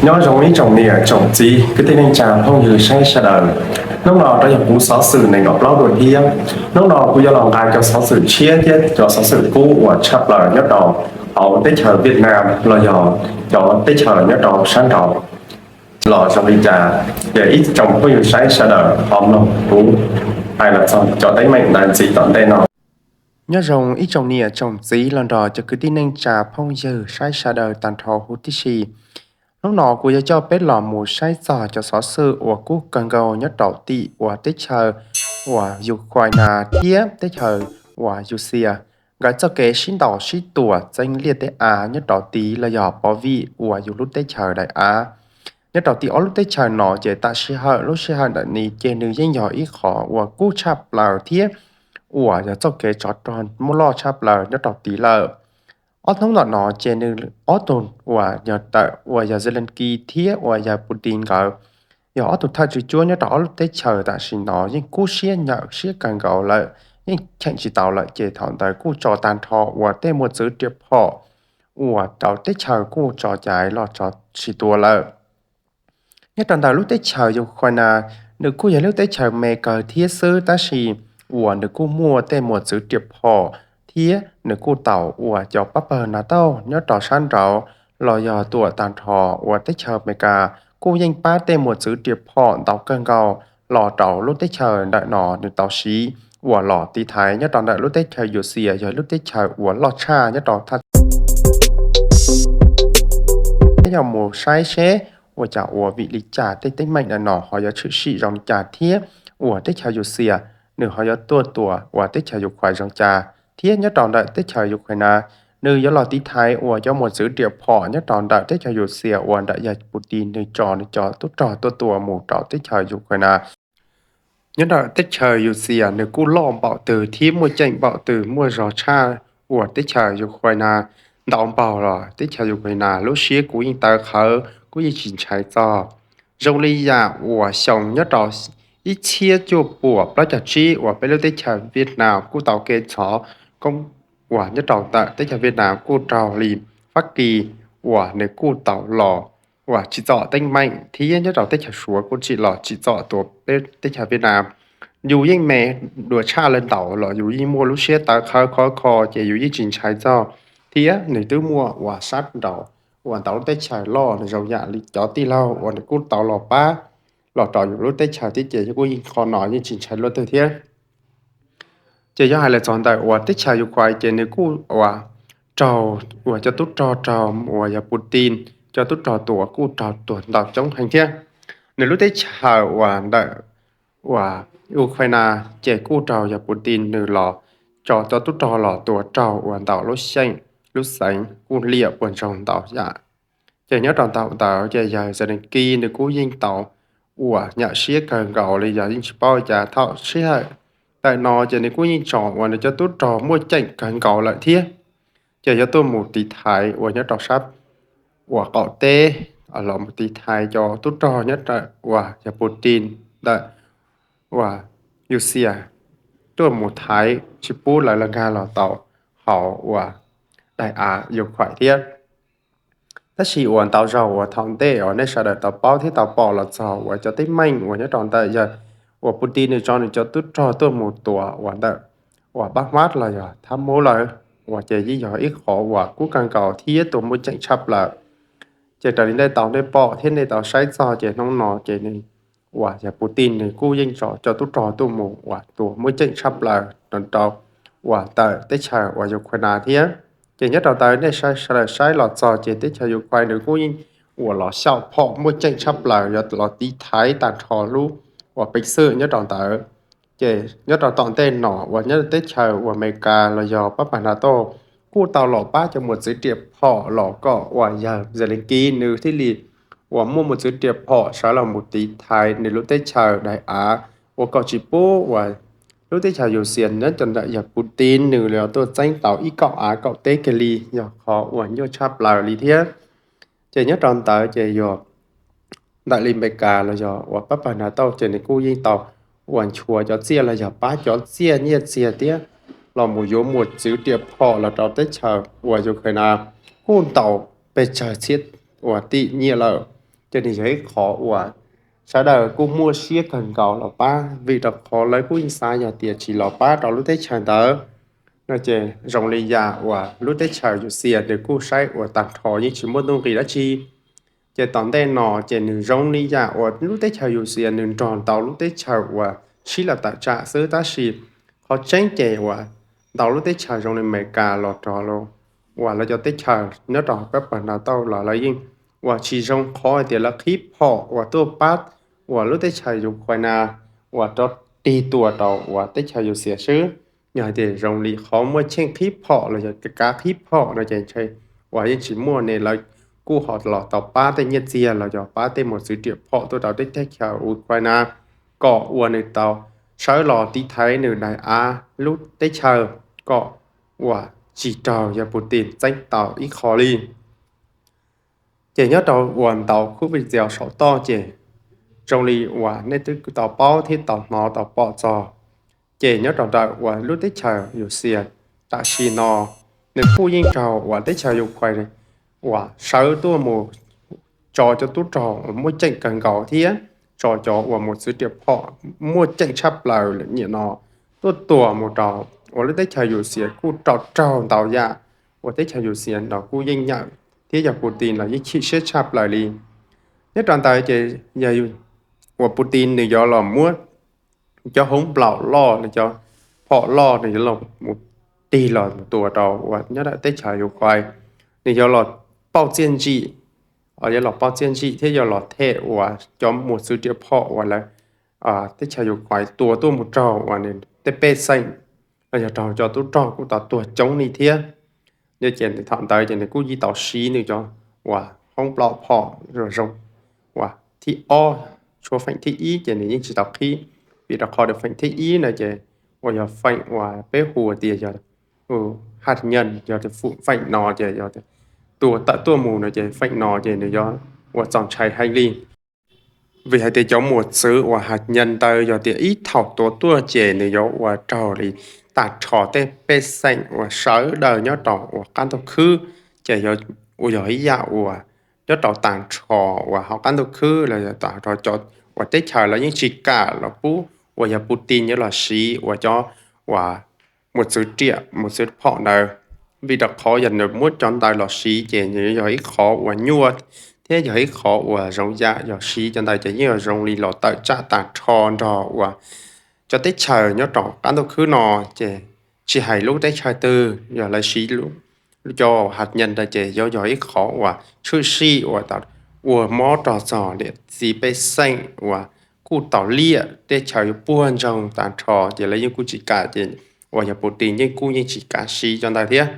Nyob zoo ib tsoom niam tsoom txiv kwv tij neej tsa phooj ywg saib sawv daws. Hnub no rov yog kuv xov xwm nees nkaum plaub dua thiab. Hnub no kuv yuav los nqa cov xov xwm tshiab thiab cov xov xwm kub uas tshaj plaws nyob rau hauv teb chaws Vietnam los yog cov teb chaws nyob rau sab nraud los zoo li cas, ces ib tsoom phooj ywg saib sawv daws ho mloog kuv hais los txog cov teeb meem ntawd ntxiv tom ntej no. Nyob zoo ib tsoom niam tsoom txiv los nrog cov kwv tij neej tsa phooj ywg saib sawv daws tag nrho huv tib si. Hnub no kuv yuav coj peb los mus saib txog cov xov xwm uas kub kawg nkaus nyob rau tim uas teb chaws uas Ukraine thiab teb chaws uas Russia, nkawd txoj kev sib ntaus sib tua txeeb liaj teb av nyob rau tid los yog pov vim uas yus lub teb chaws daim av. Nyob rau tim ob lub teb chaws no ces tam sij hawm lub sij hawm ntawm no ces nws yeej yog ib qhov uas kub tshaj plaws thiab uas yog txoj kev tsov rog muaj loj tshaj plaws nyob rau tid lawm. Ob hnub ntawm no ces nws ob tug uas yog tawm uas yog Zelensky thiab uas yog Putin nkawd, yog ob tug thawj tswv cuab nyob rau ob lub teb chaws tam sim no yeej kub siab nyam siab kawg nkaus lawm, yeej cheem tsis tau lawm ces thaum ntawd kuj tso tag nrho uas tej mos txwv riam phom uas rau teb chaws kuj tso cai los tso tsis tua lawm. Nyob rau ntawm lub teb chaws Ukraine, nws kuj yog lub teb chaws me kawg thiab xwb tab sis uas nws kuj muaj tej mos txwv riam phom thiab nws kuj tau uas cov pab pawg NATO nyob rau sab nraud los yog tuam tag nrho uas teb chaws Amelikas kuj yeej pab tej mos txwv riam phom ntau kawg nkaus los rau lub teb chaws ntawm no nws tau siv uas los tiv thaiv nyob rau ntawm lub teb chaws Russia yog lub teb chaws uas loj tshaj nyob rau thaj. Peb yog mus saib seb ua cas uas vim li cas tej teeb meem ntawm no ho yuav tshwm sim zoo li cas thiab uas teb chaws Russia nws ho yuav tuaj tua uas teb chaws Ukraine zoo cas thiab nyob rau ntawm teb chaws Ukraine nws yuav los tiv thaiv uas cov mos txwv riam phom nyob rau ntawm teb chaws Russia uas ntawm yog Putin nws tso nws cov tub rog tuaj tua mus rau teb chaws Ukraine. Nyob ntawm teb chaws Russia nws kuj loj npaum twg thiab muaj ceem npaum twg muaj zog tshaj uas teb chaws Ukraine ntau npaug los teb chaws Ukraine lub siab kuj yeej tawv qhawv kuj yeej tsis ntshai txog. Zoo li yam uas xyoo nyob rau ib txhiab cuaj puas plaub caug tsib uas peb lub teb chaws Vietnam kuj tau kev txhov koob uas nyob rau ntawm teb chaws Vietnam kuj raug li Fab Kis uas nws kuj tau los uas tsim txom teeb meem thiab nyob rau teb chaws Suav kuj tsim los tsim txom tua peb teb chaws Vietnam. Yus yeej me dua tshaj lawv ntau los yus yeej muaj lub siab tawv qhawv khov kho ces yus yeej tsis ntshai txog thiab nws twb muaj uas sab nraud uas ntau lub teb chaws loj zoo yam li cov tij laug uas nws kuj tau los pab los rau yus lub teb chaws thiab ces kuj yeej qhov no yeej tsis ntshai luaj twg thiab. Ces yog hais lawm txog ntawm uas teb chaws Ukraine ces nws kuj uas raug uas cov tub rog raug uas yog Putin cov tub rog tua kuj raug tuag ntau coob heev thiab. Nws lub teb chaws uas ntawm uas Ukraine ces kuj raug yog Putin nws los tso cov tub rog los tua raug uas ntau lub xyeem lub xeev kuj liam puas ntsoog ntau yam. Ces nyob rau ntawm ntawd ces yawg Zelensky nws kuj yeej tau uas nyam siab kawg nkaus li yog yeej tsis paub cas thaum sij hawm ntawm no ces nws kuj yeej tso uas nws cov tub rog muaj ceem kawg nkaus lawm thiab. Ces yuav tuaj mus tiv thaiv uas nyob rau sab uas qaum teb los mus tiv thaiv cov tub rog nyob rau uas yog Putin ntawm uas Russia tuaj mus thaiv tsis pub lawv los nkag los tau hauv uas daim av Ukraine thiab. Tab sis uas ntau zaus uas thaum ntej uas nej sawv daws tau paub thiab tau pom los txog uas cov teeb meem uas nyob rau ntawm yawg uas Putin nws tso nws cov tub rog tuaj mus tua uas ntawm uas Bakhmut los yog Thab Mub lawm uas ces yeej yog ib qhov uas kub kawg nkaus thiab tua muaj ceem tshaj plaws. Ces raws li nej tau nej pom thiab nej tau saib txog ces hnub no ces nws uas yog Putin nws kuj yeej tso cov tub rog tuaj mus uas tua muaj ceem tshaj plaws rau uas ntawm teb chaws uas Ukraine thiab. Ces nyob rau ntawd nej sawv daws saib los txog ces teb chaws Ukraine nws kuj yeej uas los xyaum phom muaj ceem tshaj plaws yuav los tiv thaiv tag nrho lub uas peev xwm nyob rau ntawd. Ces nyob rau tom ntej no uas nyob teb chaws uas Amelikas los yog pab pawg NATO kuj tau los pab cov mos txwv riam phom los kom uas yawg Zelensky nws thiaj li uas muaj mos txwv riam phom sawv los mus tiv thaiv nws lub teb chaws daim av uas kom tsis pub uas lub teb chaws Russia nyob rau ntawm yawg Putin nws los tuaj txeeb tau ib kaum av kaum teb kiag li yog qhov uas nyuaj tshaj plaws li thiab. Ces nyob rau ntawd ces yog ntawm li Amelikas los yog uas pab pawg NATO ces nws kuj yeej tau uas nchuav cov txiaj los yog pab cov txiaj nyiaj txiag thiab los mus yuav mos txwv riam phom los rau teb chaws uas Ukraine kuj ntau pes tsawg txhiab uas tim nyiaj lawm. Ces nws yog ib qhov uas sawv daws kuj muaj siab kawg nkaus los pab, vim rau qhov lawv kuj yeej xav yog tias tsis los pab rau lub teb chaws ntawd no ces zoo li yam uas lub teb chaws Yuv Xias nws kuj saib uas tag nrho yeej tsis muaj nuj nqis dab tsi. Ces tom ntej no ces nws zoo li yam uas lub teb chaws Yuv Xias nws nrog ntau lub teb chaws uas sib los tawm tsam xwb, tab sis qhov tseeb ces uas ntau lub teb chaws zoo li Amelikas los rau uas lawv cov teb chaws nyob rau pab pawg NATO los lawv yeej uas tsis zoo qhov hais tias lawv qhib phom uas tuaj pab uas lub teb chaws Ukraine uas rov tig tua rau uas teb chaws Yuv Xias xwb. Yog hais tias zoo li qhov muaj cheej qhib phom los yog kav qhib phom no ces ntshe uas yeej tsis muaj ne, lawv kuj ho los tau pab tej nyiaj txiag los yog pab tej mos txwv riam phom tuaj rau teb chaws Ukraine kom uas nws tau sawv los tiv thaiv nws daim av lub teb chaws kom uas tsis raug yawg Putin txeeb tau ib qho li. Ces nyob rau uas ntau khub video saum toj ces zoo li uas nej twb tau paub thiab tau hnov tau pom txog, ces nyob rau ntawm uas lub teb chaws Yuv Xias tam sim no nws kuj yeej raug uas teb chaws Ukraine uas sawv tuaj mus tso cov tub rog uas muaj ceem kawg nkaus thiab tso cov uas mos txwv riam phom muaj ceem tshaj plaws lawm nim no tuaj tua mus rau uas lub teb chaws Yuv Xias kuj rau raug ntau yam uas teb chaws Yuv Xias no kuj yeej nyiam thiab yawg Putin los yeej chim siab tshaj plaws li. Nyob rau ntawd ces yog uas Putin nws yuav los muab cov hoob nplaum loj, nws cov phom loj nws yuav los mus tig los tua rau uas nyob rau teb chaws Ukraine, nws yuav los pauj txiaj ntsim, yuav los pauj txiaj ntsim thiab yuav los them uas cov mos txwv riam phom uas lawv teb chaws Ukraine tua tuaj mus raug uas nws tej pej xeem los yog raug cov tub rog kuj tau tuag coob li thiab. Yog ces thaum ntawd ces nws kuj yeej tau siv nws cov uas hoob nplaum phom zoo uas thib ob, tshuav feem thib ib ces nws yeej tsis tau qhib, vim rau qhov tias feem thib ib no ces uas yog feem uas peb hu tias yog haj nyaj, yog tias feem no ces yog tua tawm tuaj mus no ces feem no ces nws yuav uas txaus ntshai heev li. Vim hais tias cov mos txwv uas haj nyaj ntawd yog tias ib thaum tua tuaj ces nws yuav ua raug li tag nrho tej pej xeem uas sawv daws nyob rau uas qab ntuj khwb, ces uas yog ib yam uas nyob rau tag nrho uas hauv qab ntuj khwb los yog tag nrho cov uas teb chaws lawv yeej tsis kam los pub uas yog Putin yuav los siv uas cov uas mos txwv riam mos txwv phom ntawd, vim rau qhov yog nws muab cov ntawd los siv ces nws yog ib qhov uas nyuaj thiab yog ib qhov uas zoo yam yog siv cov ntawd ces yeej yog zoo li los tawm tsam tag nrho nrog uas cov teb chaws nyob rau qab ntuj khwb no, ces tsis hais lub teb chaws twg yog lawv siv cov haj nyaj ntawd ces yuav yog ib qhov uas tshwm sim uas ua mob rau txog niam txiv pej xeem uas kuj tau liam, teb chaws yuav puag ntsoog tag nrho ces lawv yeej kuj tsis kam, ces uas yog Putin yeej kuj yeej tsis kam siv cov ntawd thiab.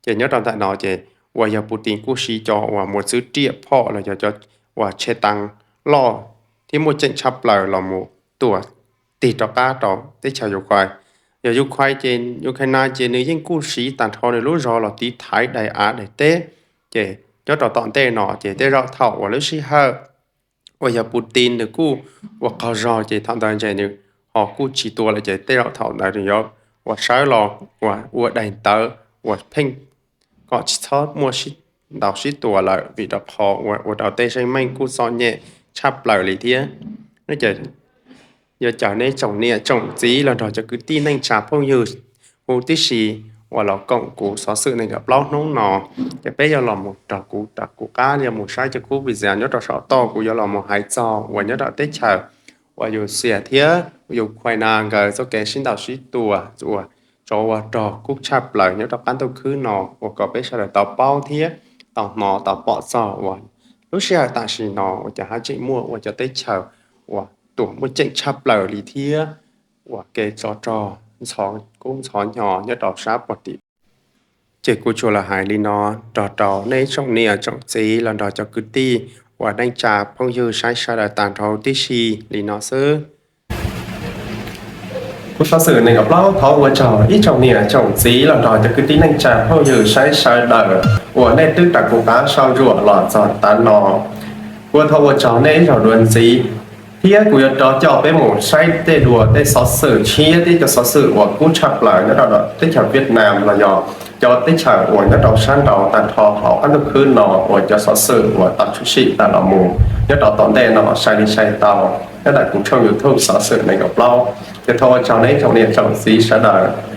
Ces nyob rau ntawm no ces uas yog Putin kuj siv cov uas mos txwv riam phom los yog cov uas tshe taas loj thiab muaj ceem tshaj plaws los mus tua tig rov qab rau teb chaws Ukraine. Yog Ukraine ces Ukraine ces nws yeej kuj siv tag nrho nws lub zog los tiv thaiv daim av daim teb. Ces nyob rau tom ntej no ces tej zaum thaum uas lub sij hawm uas yog Putin nws kuj ua qaug zog ces thaum ntawd ntshe nws ho kuj tsis tua lawm ces tej zaum thaum ntawd nws yuav uas sawv los uas ua daim ntawv uas pheej kom tsis txhob muaj ntau sib tua lawm, vim rau qhov uas ua rau tej zeej meej kuj txom nyem tshaj plaws li thiab. Ces yuav caw nej tsoom niam tsoom txiv los nrog cov kwv tij neej tsa phooj ywg huv tib si uas los koom kuv xov xwm nees nkaum plaub hnub no, ces peb yuav los mus nrog kuv rau kuv qab yuav mus saib cov khub video nyob rau saum toj, kuv yuav los mus hais txog uas nyob rau teb chaws uas Yuv Xias thiab Ukraine nkawd txoj kev sib ntaus sib tua uas tsov ua rog kub tshaj plaws nyob rau qab ntuj khwb no uas kom peb sawv daws tau paub thiab tau hnov tau pom txog uas lub sij hawm tam sim no uas cov haj tseem muaj uas cov teb chaws uas tuam muaj ceem tshaj plaws li thiab uas kev tsov rog ntxhov kub ntxhov hnyo nyob rau sab puag tim. Ces kuv tsuas los hais li no nrog rau nej tsoom niam tsoom txiv los nrog cov kwv tij uas neej tsa phooj ywg saib sawv daws tag nrho tib si li no xwb. Kuv xov xwm nees nkaum plaub thov ua tsaug ib tsoom niam tsoom txiv los nrog cov kwv tij neej tsa phooj ywg saib sawv daws uas nej twb rau kuv qab sau ruam los txog tav no. Kuv thov ua tsaug nej ib zaug dua ntxiv. Thiab kuv yuav rov coj peb mus saib tej dua tej xov xwm tshiab, tej cov xov xwm uas kub tshaj plaws nyob rau teb chaws Vietnam los yog cov teb chaws uas nyob rau sab nraud tag nrho hauv qab ntuj khwb no uas cov xov xwm uas tau tshwm sim tawm los mus nyob rau tom ntej no sai li sai tau nyob ntawm kuv tshooj YouTube xov xwm nees nkaum plaub. Ces thov ua tsaug nej tsoom niam tsoom txiv sawv daws.